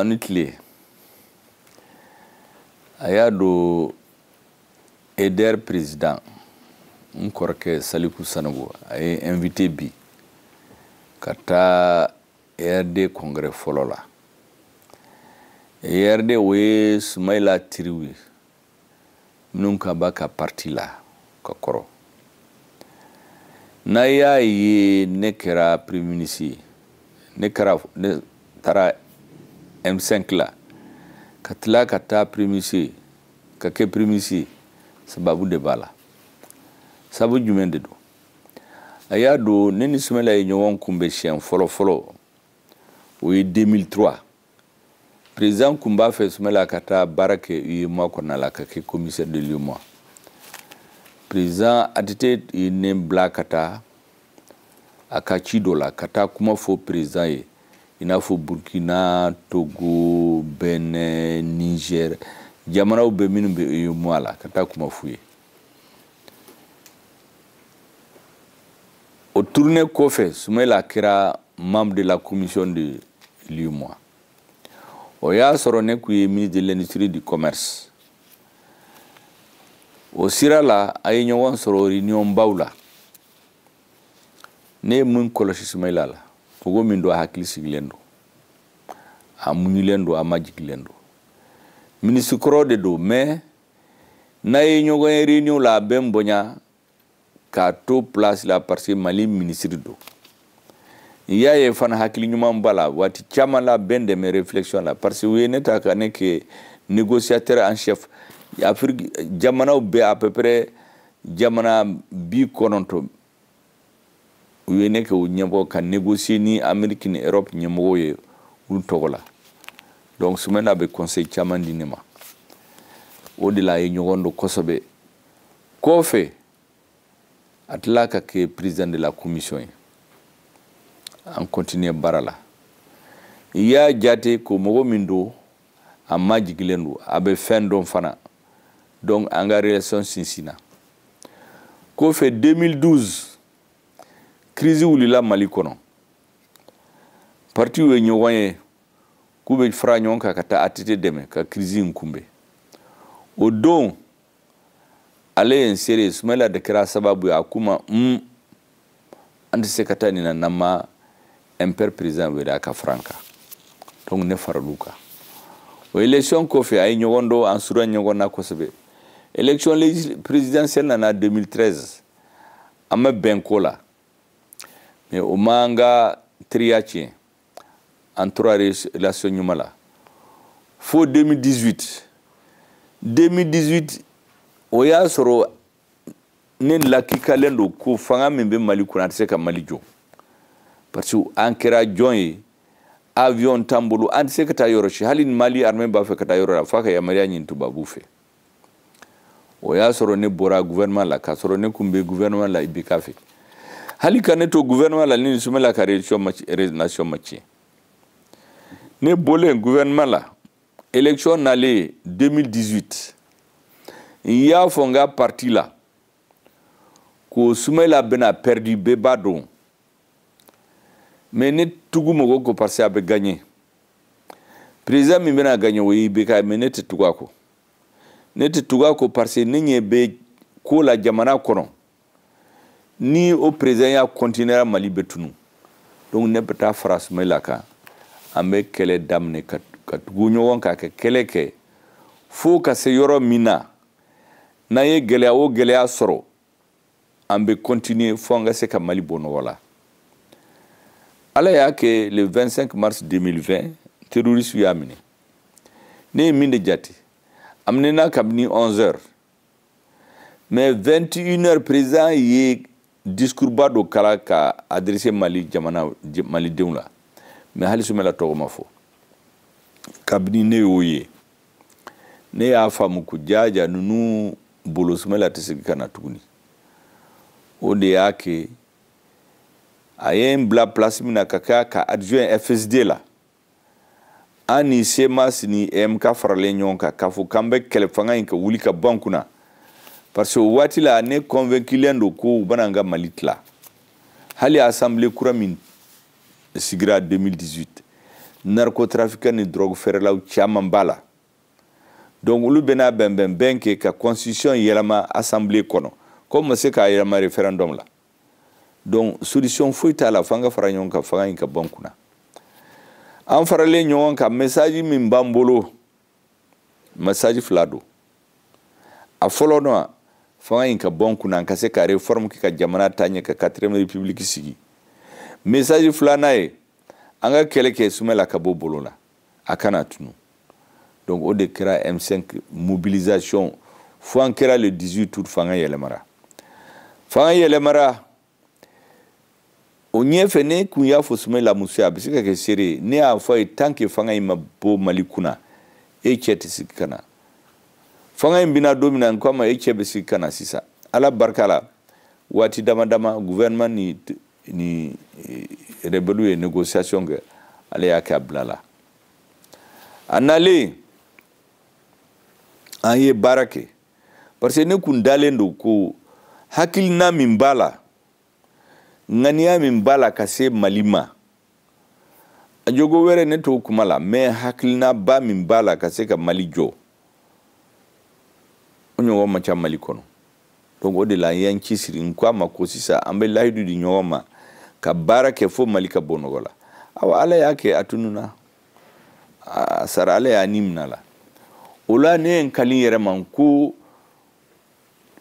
Aw ni tile. A y'a don EDER président, n kɔrɔkɛ Saliku Sanogo, a ye invité bi ka taa ERD congrès fɔlɔ la. ERD, o ye Sumayila teriw ye minnu ka b'a ka parti la ka kɔrɔ. N'a y'a ye ne kɛra premier ministre ye, ne kɛra, ne taara M5 la ka tila ka taa premier ministre, ka kɛ premier ministre ye, sababu de b'a la. Sabu jumɛn de don? A y'a don ne ni Sumayila ye ɲɔgɔn kunbɛn siɲɛ fɔlɔ fɔlɔ, o ye 2003. Président kun b'a fɛ Sumayila ka taa baara kɛ UEMOA kɔnɔna la, ka kɛ commissaire de l'UEMOA. Président ATT ye ne bila ka taa a ka ci dɔ la, ka taa kuma fɔ président ye, i n'a fɔ Burkina, Togo, Benin, Niger, jamanaw bɛ minnu bɛ UEMOA la, ka taa kuma f'u ye. O tournée kɔfɛ, Sumayila kɛra membre de la commission de l'UEMOA. O y'a sɔrɔ ne kun ye ministre de l'Industrie, du Commerce. O sira la, a ye ɲɔgɔn sɔrɔ réunion baw la. Ne ye mun kɔlɔsi Sumayila la? Mɔgɔ min don, a hakili sigilen don, a muɲulen don, a majigilen don. Ministre kɔrɔ de don, mais n'a ye ɲɔgɔn ye réunion la, a bɛ n bonya k'a to place la, parce que Mali ministre don. I y'a ye fana, hakili ɲuman b'a la. Waati caman la, bɛn dɛmɛ réflexion la, parce que u ye ne ta ka ne kɛ négociateur en chef Afrique jamanaw bɛɛ, à peu près jamana 90, u ye ne kɛ o ɲɛmɔgɔ ka négocier ni Amérique ni Europe ɲɛmɔgɔw ye olu tɔgɔ la. Donc Sumayila bɛ conseil caman di ne ma. O de la a ye ɲɔgɔn dɔn kosɛbɛ. Kɔfɛ, a tila ka kɛ président de la commission ye. An continuer baara la. I y'a jate ko mɔgɔ min don, a majigilen don, a bɛ fɛn dɔn fana. Donc an ka relation sinsinna. Kɔfɛ, 2012, crise wulila Mali kɔnɔ. Partiw ye ɲɔgɔn ye k'u bɛ fara ɲɔgɔn kan ka taa ATT dɛmɛ ka crise in kunbɛn. O don, ale ye n seere. Sumayila de kɛra sababu ye. A k'u ma an tɛ se ka taa nin na n'an ma MPR président wele a ka fara an kan. Donc ne faral'u kan. O élection kɔfɛ, a ye ɲɔgɔn dɔn, an sura ɲɔgɔn na kosɛbɛ. Élection présidentielle nana 2013, an ma bɛn ko la, mais o ma an ka teriya tiɲɛ. An tora relation ɲuman la fo 2018. 2018, o y'a sɔrɔ ne lakikalen don ko fanga min bɛ Mali kunna, a tɛ se ka Mali jɔ, parce que an kɛra jɔn ye, avion t'an bolo, an tɛ se ka taa yɔrɔ si. Hali ni Mali armée b'a fɛ ka taa yɔrɔ la, f'a ka yamaruya ɲini tubabuw fɛ. O y'a sɔrɔ ne bɔra gouvernement la, k'a sɔrɔ ne kun bɛ gouvernement la IBK fɛ. Hali ka ne to gouvernement la, ni Sumayila ka relation ma tiɲɛ. Ne bɔlen gouvernement la, élection nalen 2018, n y'a fɔ n ka parti la ko Sumayila bɛna perdu, bɛɛ b'a dɔn, mais ne tugu mɔgɔ ko parce que a bɛ gagner. Président min bɛna gagner, o ye IBK, mais ne tɛ tugu a kɔ. Ne tɛ tugu a kɔ parce que ne ɲɛ bɛ ko la jamana kɔnɔ. Ni o président y'a continuer, Mali bɛ tunu. Donc ne bɛ taa fara Sumayila kan, an bɛ kɛlɛ daminɛ ka tugu ɲɔgɔn kan, ka kɛlɛ kɛ fo ka se yɔrɔ min na. N'an ye gɛlɛya o gɛlɛya sɔrɔ, an bɛ continuer fo an ka se ka Mali bɔ nɔgɔ la. Ala y'a kɛ, le 25 mars 2020, terroriste y'a minɛ. Ne ye min de jate, a minɛna kabini 11 heures, mais 21 heures, président ye discours ba dɔ kala ka adressé Mali jamana, malidenw la, mais hali Sumayila tɔgɔ ma fɔ. Kabini ne y'o ye, ne y'a faamu ko jaja ninnu bolo, Sumayila tɛ segin ka na tuguni. O de y'a kɛ a ye n bila place min na, ka kɛ ka adjoint FSD la. An ni CMAS ni EMK faralen ɲɔgɔn kan k'a fɔ k'an bɛ kɛlɛ fanga in ka wuli ka bɔ an kunna, parce que o waati la, ne convainculen don ko u bɛna an ka Mali tila. Hali assemblée kura min sigira 2018, Narcotrafiquant ni drogue feerelaw caman b'a la. Donc olu bɛna bɛnbɛn kɛ ka constitution yɛlɛma assemblée kɔnɔ, ko ma se k'a yɛlɛma référendum la. Donc solution foyi t'a la, f'an ka fara ɲɔgɔn kan, fanga in ka bɔ n kunna. An faralen ɲɔgɔn kan, message min b'an bolo, message fila don. A fɔlɔ nɔ, fanga in ka bɔ n kunna, an ka se ka réforme kɛ ka jamana taa ɲɛ, ka 4e république sigi. Message filanan ye, an ka kɛlɛ kɛ Sumala ka bɔ bolo la, a kana tunu. Donc o de kɛra M5 mobilisation fo an kɛra le 18 août, fanga yɛlɛmara. Fanga yɛlɛmara o ɲɛfɛ, ne kun y'a fɔ Sumala muso ye, a bɛ se ka kɛ seere ye, ne y'a fɔ a ye, tant que fanga in ma bɔ Mali kunna, e cɛ tɛ sigi ka na. Fanga in bɛna don min na, n ko a ma, e cɛ bɛ sigi ka na sisan. Ala barika la, waati dama dama, gouvernement ni rebelle ye négociation kɛ, ale y'a kɛ, a bila la. A nalen, an ye baara kɛ, parce que ne kun dalen don ko hakilina min b'a la, ŋaniya min b'a la ka se Mali ma, a jogo wɛrɛ ne t'o kuma la, mais hakilinaba min b'a la ka se ka Mali jɔ, o ɲɔgɔn man ca Mali kɔnɔ. Donc o de la an y'an cɛsiri. N ko a ma ko sisan an bɛ layidu di ɲɔgɔn ma ka baara kɛ fo Mali ka bɔ nɔgɔ la. Awa, Ala y'a kɛ, a tununa, a sara, Ala y'a ni minɛ a la. O la ne ye n kali yɛrɛ ma ko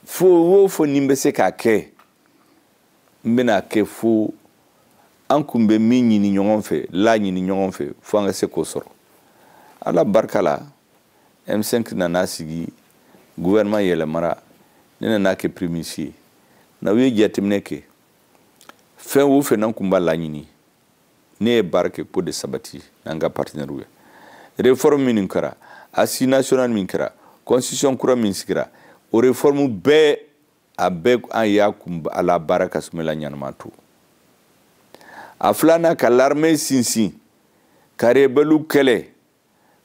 fo o fo ni n bɛ se k'a kɛ, n bɛna kɛ fo an kun bɛ min ɲini ɲɔgɔn fɛ, la ɲini ɲɔgɔn fɛ, fo an ka se k'o sɔrɔ. Ala barika la, M5 nana sigi, gouvernement yɛlɛmara, ne nana kɛ premier ministre ye. N'aw ye jateminɛ kɛ, fɛn o fɛn n'an kun b'a laɲini, ne ye baara kɛ k'o de sabati n'an ka partenaires ye. Réforme minnu kɛra, assise nationale min kɛra, constitution kura min sigira, o réforme bɛɛ, a bɛɛ an y'a kun a la baara ka Sumala ɲanama to. A filanan, ka l'armée sinsin, ka rebelle kɛlɛ,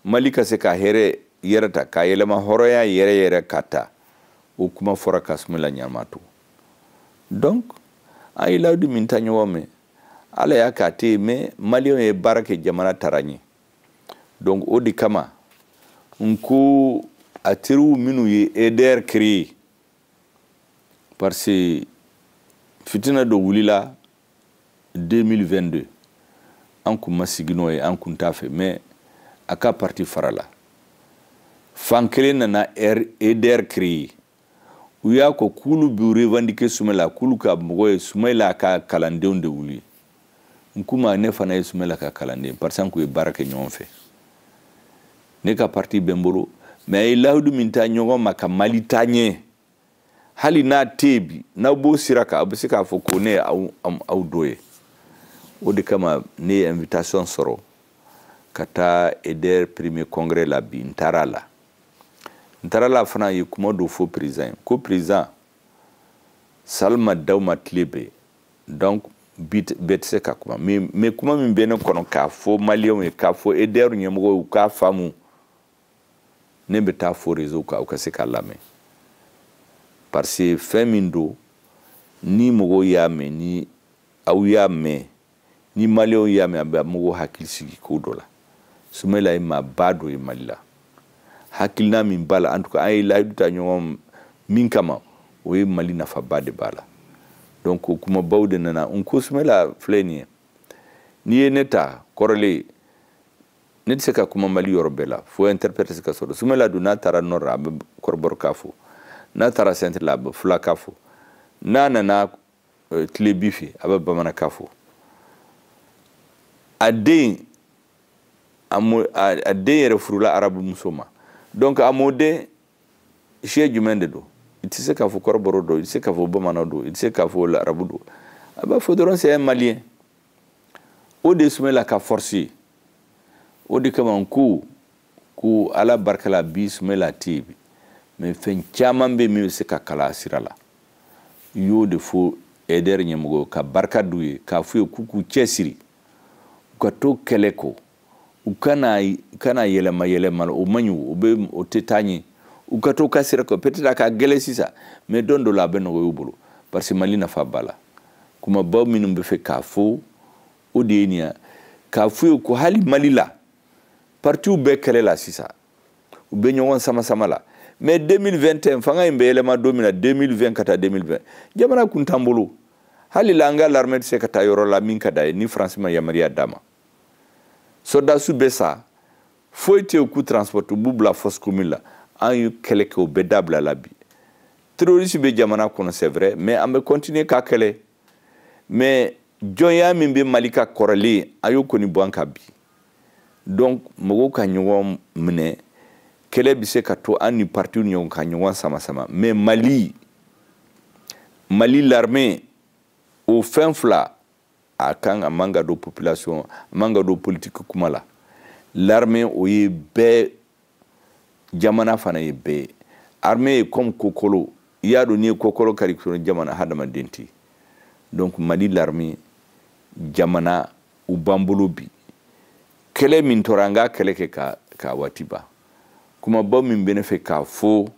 Mali ka se ka hɛrɛ yɛrɛ ta, ka yɛlɛma hɔrɔnya yɛrɛ yɛrɛ ka ta, o kuma fɔra ka Sumala ɲanama to. Donc an ye layidu min ta ɲɔgɔn mɛ, Ala y'a k'a tɛ yen, mais maliyɛnw ye baara kɛ, jamana taara ɲɛ. Donc o de kama n ko a teriw minnu ye EDR créé, parce que fitina dɔ wulila 2022, an kun ma sigi n'o ye, an kun t'a fɛ, mais a ka parti farala. Fan kelen nana EDR créé, u y'a ko k'olu b'u revendiquer Sumala, k'olu ka mɔgɔ ye Sumala ka kalandenw de wuli. N kuma, ne fana ye Sumala ka kalanden, parce que an kun ye baara kɛ ɲɔgɔn fɛ. Ne ka parti bɛ n bolo, mais a ye layidu min ta ɲɔgɔn ma ka Mali taa ɲɛ, hali n'a tɛ yen bi, n'aw b'o sira kan, aw bɛ se k'a fɔ ko ne ye aw dɔ ye. O de kama ne ye invitation sɔrɔ ka taa EDR premier congrès la bi. N taara la, n taara la fana ye kuma dɔ fɔ président ye, ko président Salma daw ma tile bɛɛ. Donc bi bɛɛ tɛ se ka kuma, mais kuma min bɛ ne kɔnɔ k'a fɔ maliyɛnw ye, k'a fɔ EDR ɲɛmɔgɔw ye, u k'a faamu, ne bɛ taa fɔ réseau kan, u ka se k'a lamɛn, parce que fɛn min don, ni mɔgɔw y'a mɛn, ni aw y'a mɛn, ni maliyɛnw y'a mɛn, a bɛ mɔgɔw hakili sigi ko dɔ la. Sumala ye maaba dɔ ye Mali la, hakilina min b'a la, en tout cas an ye layidu ta ɲɔgɔn min kama, o ye Mali nafaba de b'a la. Donc o kumabaw de nana. N ko Sumala filɛ nin ye, n'i ye ne ta kɔrɔlen, ne tɛ se ka kuma Mali yɔrɔ bɛɛ la fo interprète se ka sɔrɔ. Sumala dun, n'a taara nord, a bɛ kɔrɔbɔrɔkan fɔ, n'a taara centre la, a bɛ fulakan fɔ, n'a nana tilebi fɛ, a bɛ bamanankan fɔ. A den yɛrɛ furula arabu muso ma. Donc a mɔden siya jumɛn de don? I tɛ se k'a fɔ kɔrɔbɔrɔ don, i tɛ se k'a fɔ bamanan don, i tɛ se k'a fɔ arabu don. A b'a fɔ dɔrɔn c'est un malien. O de ye Sumala ka force ye. O de kama n ko Ala barika la, bi Sumala tɛ yen bi, mais fɛn caman bɛ min bɛ se ka kalan a sira la. I y'o de fɔ EDR ɲɛmɔgɔ ka barika d'u ye, k'a f'u ye k'u k'u cɛsiri, u ka to kɛlɛ kɔ, u kana yɛlɛma yɛlɛma, o man ɲi, o bɛ o tɛ taa ɲɛ. U ka to ka sira kɔ, peut-être a ka gɛlɛn sisan, mais don dɔ la a bɛ nɔgɔya u bolo, parce que Mali nafa b'a la. Kumabaw minnu bɛ fɛ k'a fɔ, o de ye nin ye. K'a f'u ye ko hali Mali la, partiw bɛɛ kɛlɛ la sisan, u bɛ ɲɔgɔn sama sama la. Mais 2021, fanga in bɛ yɛlɛma don min na, 2020 ka taa 2020, jamana kun t'an bolo. Hali la, an ka l'armée tɛ se ka taa yɔrɔ la min ka d'a ye ni Faransi ma yamaruya d'a ma. Sɔrɔdasiw bɛ sa, foyi tɛ yen k'u transport, u b'u bila fosse commune la. An ye kɛlɛ kɛ, o bɛɛ dabila la. Bi, terroriste bɛ jamana kɔnɔ, c'est vrai, mais an bɛ continuer ka kɛlɛ. Mais jɔnya min bɛ Mali ka kɔrɔlen, a y'o kɔni bɔ an kan bi. Donc mɔgɔw ka ɲɔgɔn minɛ, kɛlɛ bɛ se ka to an ni partiw ni ɲɔgɔn ka ɲɔgɔn sama sama, mais Mali l'armée, o fɛn fila, a kan a man ka don population, a man ka don politique kuma la. L'armée, o ye bɛɛ, jamana fana ye bɛɛ ye. Armée ye comme kokolo, i y'a dɔn, n'i ye kokolo kari jamana, hadamaden tɛ. Donc Mali l'armée, jamana, u b'an bolo bi. Kɛlɛ min tora, an ka kɛlɛ kɛ ka waati ban. Kumaba min bɛ ne fɛ k'a fɔ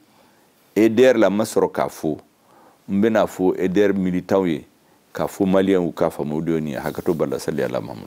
EDR la, ma sɔrɔ k'a fɔ, n bɛna fɔ EDR militants ye, k'a fɔ Maliyɛnw k'a faamu, o de ye nin ye. Hakɛto bala, sali ala Mahamadu.